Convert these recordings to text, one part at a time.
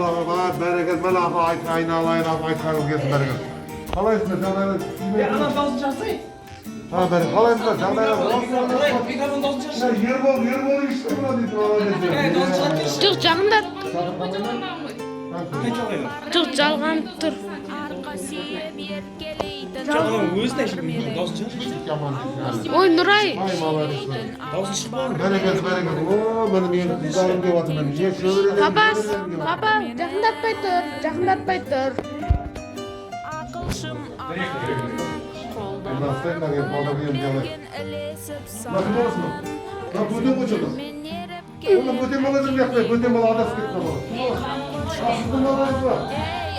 Бол, бәрекелді. Міне, апа, айналайын, апа, айтқаныңыз келсін, бәрекелді. Қалайсыңдар, жағдайлар? Анам дауысын шығарсай. А, бәрекелді. Қалайсыңдар, жағдайлар? Микрофон дауысын шығаршы. Ербол, Ербол ішті мына дейді, молодец. Дауысын шығарып берші. Жоқ, жақындат. Жоқ, жалғанып тұр. Жоқ, анам өзін айтшы, дауысын шығаршы. Ой, Нұрай. Ай, молодец. Дауысын шығып қойған. Бәрекелді, бәрекелді. О, міне, менің қыздарым келіп жатыр, міне. Е, шөберелерім, Папа, шөберелерім келіп жатыр. папа, жақындатпай тұр, жақындатпай тұр. Мына ұстайын, мына енді балдар енді қалай. Мына кім баласы мынау? Мына бөтен ғой что-то. Мына бөтен бала жүр мына жақта, бөтен бала адасып кетті мына бала. Кім баласы? А, сіздің балаңыз ба?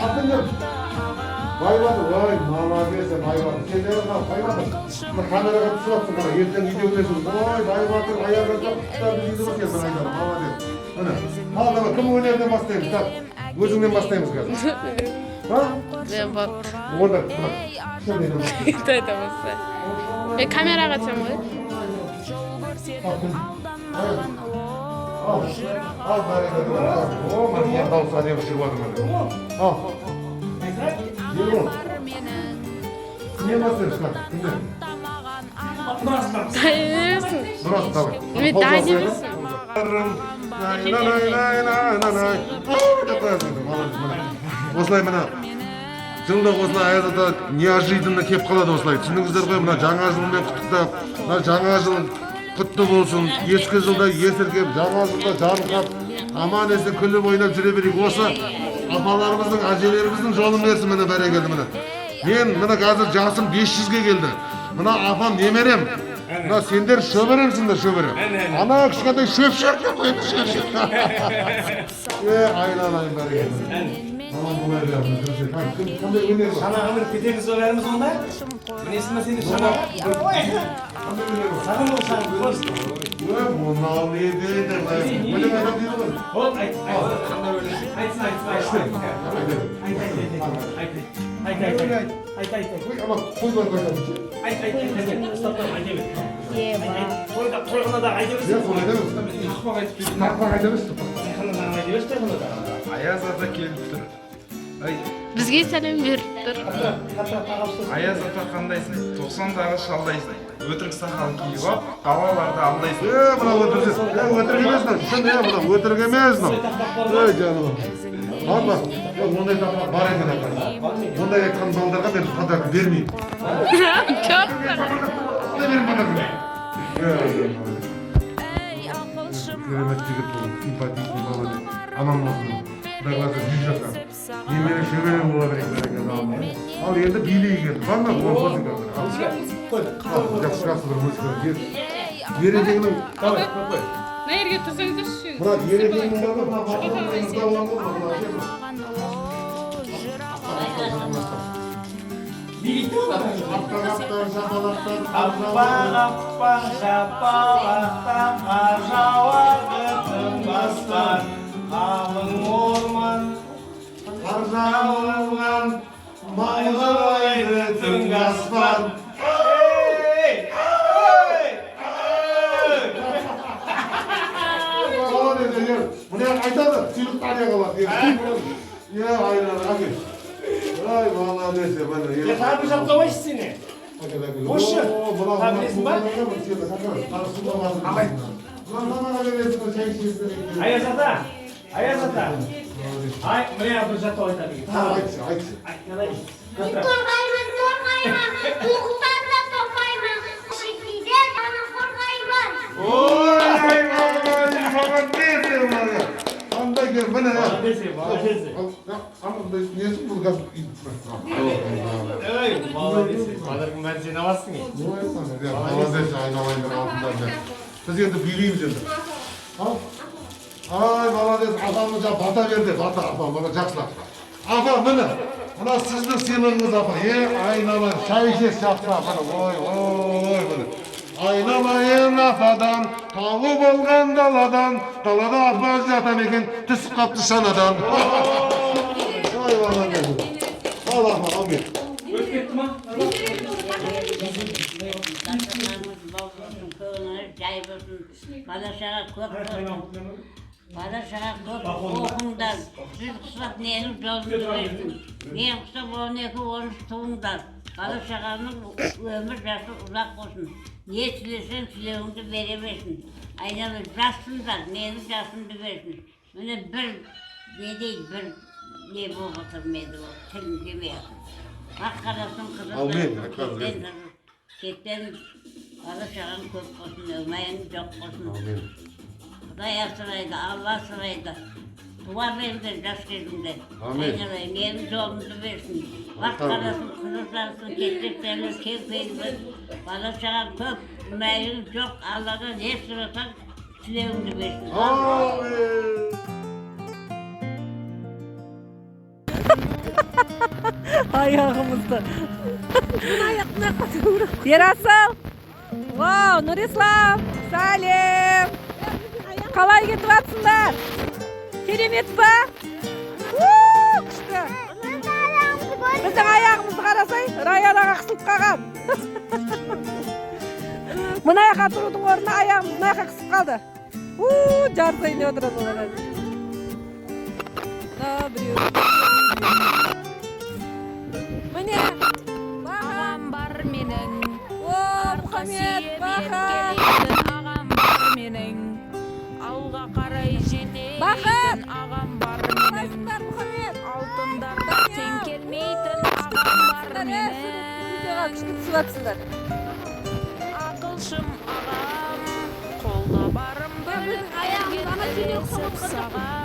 Аты кім? Байбатыр, ой, молодец, Байбатыр. Сен де мына Байбатыр. Мына камераға түсіп жатсың, мына ертең үйде көресің. Ой, Байбатыр, аяғы жоқ, құттықтап дейді ғой сен, мына айтады, молодец. Міне, ал, давай, кім өнерден бастаймыз? Так, өзіңнен бастаймыз қазір. А? Вот. Онда, мына, кішкене бастаймыз. Это болса. Мен камераға түсемін ғой. Ал, ал, бәрекелді. О, міне, енді дауысы әдемі шығып жатыр, міне. Ал, Ербол. Кімнен бастаймыз, так, кімнен? Дайын емессің. Нұрас, давай. Мен дайын емеспін. Най, най, най, най, най, най. Ау, деп қоясың енді, молодец, міне. Осылай, міне, жылда осылай Аяз ата неожиданно келіп қалады осылай, түсіндіңіздер ғой. Мына жаңа жылмен құттықтап, мына жаңа жыл құтты болсын, ескі жылда есіркеп, жаңа жылда жарылқап, аман есен күліп ойнап жүре берейік. Осы апаларымыздың, әжелеріміздің жолын берсін, міне, бәрекелді. Міне, мен, міне, қазір жасым 500-ге келді. Мына апам немерем, мына сендер шөберемсіңдер, шөберем. Ана кішкентай шөпшек деп қойды, шөпшек. Е, айналайын, бәрекелді, аман бола беріңіз. Қандай өнер бар? Шанаға мініп кетеміз ба бәріміз онда? Мінесің ба сен де шанаға? Қандай өнер бар? Сағын бол, сағын, қош. Е, мынау не дейді? Өлең айтамын дейді ғой. Бол, айт, айт. Айтсын, айтсын, айтсын. Айт, айт, айт, айт. Айт, айт, айт. Айт, айт, айт. Ой, ана қойлар қайтады ше. Айт, айт, айт, айт. Ұстап тұр, айта бер. Айт, айт. Тойда, тойханада айта Иә, берсін. соны айтамыз. Тақпақ айтып берейін. Тақпақ айта берші. Тойханада айта берші, тойханада. Аяз ата келіп тұр. Ай, Бізге сәлем беріп тұр. Аяз ата қандайсың? 90-дағы шалдайсың. Өтірік сақал киіп алып, қалаларды алдайсың. Е, мынау өтірік. Е, өтірік емес мынау. Шын, е, мынау өтірік емес мынау. Ей, жаным. Бар ма? Е, ондай тақпақ бар екен, оказывается. Ондай айтқан балдарға мен подарок бермеймін. Жоқ. Қалай беремін подарок? Е, керемет жігіт бұл, симпатичный молодец. Аман болсын. Құдай қаласа, 100 жасқа. Немере шөбере бола берейік, бәрекелді. Ал енді билейік енді. Бар ма? О, музыка. Ал, ал, жақсы, жақсы бір музыка. Ерекеңнің Давай, қой, қой. Мына жерге тұрсаңыздаршы. Мына ерекеңнің бар ғой, мына балалардың қызы болған ғой, мына ше. Аппақ аттар, жапалақтар. Аппақ, аппақ жапалақтап, қар жауады тым аспан, қалың орман Қар жауған, майлайды түнгі аспан. Ей! Ей! Ей! Молодец, егер мына айтады, сыйлықты ане қалады. Е, айналайын, әкел. Ай, молодец, міне. Е, тағы бір жаттамайсың сен. Әкел, әкел. Қойшы. О, мынау, Тағы мынау, білесің ба? Мынау, мынау, шай ішесің. Аяз ата, Аяз ата. Ай, міне, бір жаттау айтады екен. Тағы айтшы, айтшы. Айт, давай. Торғаймын, торғаймын, тоқтарда тоқаймын, шетелден ана қорғаймын. Ой, молодец, молодец, молодец. Қандай кер, міне. Молодец, молодец. Андай несі бұл қазір? Ей, молодец. Подаркның бәрін сен аласың. Е. Молодец, айналайындар, алтындар. Біз енді билейміз енді. Ал. Ай, молодец, апамыз бата берді, бата, апам, мына жақсылап. Апа, міне, мына сіздің сыйлығыңыз, апа. Е, айналайын, шай ішесіз жақсылап, міне, ой, ой, міне. Айналайын ападан, тауы болған даладан, далада апа жатам екен, түсіп қапты шанадан. Ой, молодец. Ал, апа, әумин. Өтіп кетті ма? Дастарханымыз мол болсын, көңіліңіз жай болсын, бала шаға көп болсын. Бала шаға көп оқыңдар. Сіз құсап менің жолымды берсін. Мен құсап 12-13 туыңдар. Бала шағаның өмір жасы ұзақ болсын. Не тілесең, тілеуіңді бере берсін. Айналып жассыңдар, менің жасымды берсін. Міне, бір не дейді, бір не болып отыр менде, ол тілім келмей жатыр. Ақ қарасын, қызыл Әумин, қарасын, айтқаныңыз. Кеттен бала шағаң көп болсын, өмайың жоқ болсын. Әумин. Құдай асырайды, Алла асырайды. Туа беріңдер жас кезіңде. Әмин. Айналайын, менің жолымды берсін. Ақ қарасын, қызыл сарысын, кетпектеріңіз кең пейіл, бала шағаң көп, үмәйің жоқ, Алладан не сұрасаң, тілеуіңді берсін. Әумин. Аяғымызды. Ерасыл! Вау, Нұрислам! Сәлем! Қалай кетіп жатсыңдар? Керемет па? У, күшті! Біздің аяғымызды қарасай, Раянаға қысылып қалған. Мына жаққа тұрудың орнына аяғымыз мына жаққа қысып қалды. У, жарысайын деп отырады олар әлі. Мына біреу. Міне, Баха. Ағам бар менің. О, Мұхаммед, Баха. Ағам бар менің, алға қарай жетелейтін. Бақыт! Ағам бар менің. Қалайсыңдар, Мұхаммед? Алтындарға тең келмейтін ағам бар Видеоға менің. күшті түсіп жатсыңдар. Ақылшым ағам, қолда барым бөліп Аяғымыз ана жерге ұқсап ілесіп отқан жоқ. саған.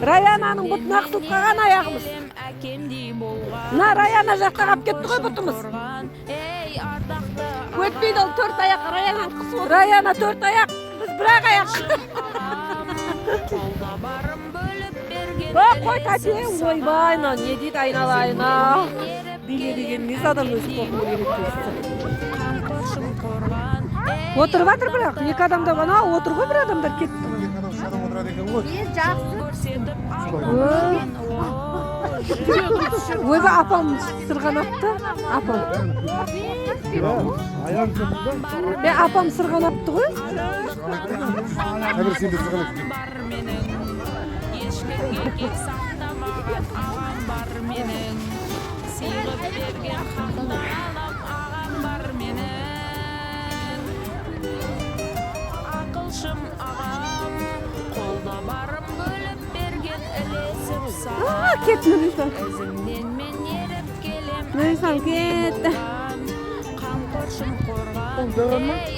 Раянаның бұтына қысылып қалған аяғымыз. Әкемдей болған. Мына Раяна жақта қалып кетті ғой бұтымыз. Қорған, ей, ардақты. Өтпейді ол, төрт аяқ, Раяна қысып отыр. Раяна төрт аяқ, біз бір ақ аяқ. Ағам, қолда барым бөліп берген. Ба, қой, тәте, ойбай, мынау не дейді, айналайын ау. Биле деген несі, адам өзі қорқу керек дейсің. Қамқоршым, қорған, ей. Отырып жатыр, бірақ екі адам да, анау отыр ғой, бір адамдар кетті ғой. Екі адам, үш адам отырады екен ғой. Көрсетіп алдаған. Ойбай, апам сырғанапты, апам. Е, апам сырғанапты ғой. Әмір, сен де сырғанап. Бар менің, ешкімге кек сақтамаған ағам бар менің, сыйлып берген хақ тағалам. Ағам бар менің, ақылшым ағам, қолда барым бөліп берген, ілесіп А, саған. кетті Нұрислам. Ізіңнен мен еріп келем. Нұрислам кетті. Қамқоршым, қорған, ей.